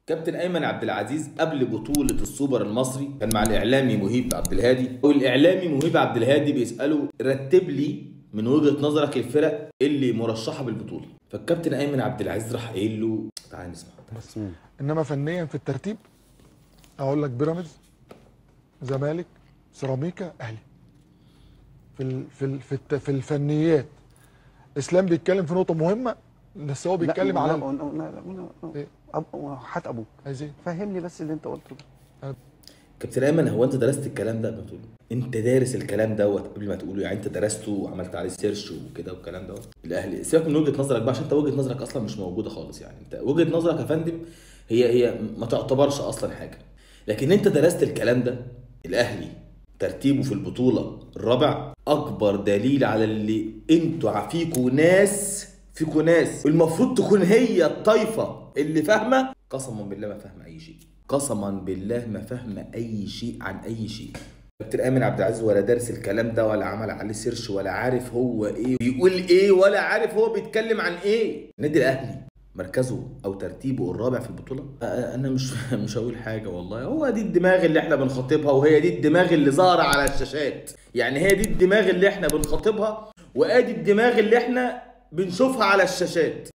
كابتن ايمن عبد العزيز قبل بطوله السوبر المصري كان مع الاعلامي مهيب عبد الهادي، والاعلامي مهيب عبد الهادي بيساله رتب لي من وجهه نظرك الفرق اللي مرشحة بالبطولة، فالكابتن ايمن عبد العزيز راح قايل له تعالى نسمع. بس انما فنيا في الترتيب اقول لك بيراميدز، زمالك، سيراميكا، اهلي. في الفنيات اسلام بيتكلم في نقطة مهمة، بس هو بيتكلم على حات ابوك. عايز ايه؟ فهمني بس اللي انت قلته ده. كابتن ايمن، هو انت درست الكلام ده قبل ما تقوله؟ انت دارس الكلام دوت قبل ما تقوله؟ يعني انت درسته وعملت عليه search وكده والكلام دوت؟ الاهلي سيبك من وجهه نظرك بقى، عشان انت وجهه نظرك اصلا مش موجودة خالص، يعني انت وجهه نظرك يا فندم هي ما تعتبرش اصلا حاجة، لكن انت درست الكلام ده. الاهلي ترتيبه في البطولة الرابع اكبر دليل على اللي انتوا فيكوا ناس، فيكوا ناس المفروض تكون هي الطايفه اللي فاهمه، قسما بالله ما فاهمه اي شيء، قسما بالله ما فاهمه اي شيء عن اي شيء. كابتن ايمن عبد العزيز ولا دارس الكلام ده، ولا عمل عليه search، ولا عارف هو ايه بيقول ايه، ولا عارف هو بيتكلم عن ايه. النادي الاهلي مركزه او ترتيبه الرابع في البطولة، انا مش هقول حاجة والله. هو دي الدماغ اللي احنا بنخاطبها، وهي دي الدماغ اللي ظاهره على الشاشات، يعني هي دي الدماغ اللي احنا بنخاطبها، وادي الدماغ اللي احنا بنشوفها على الشاشات.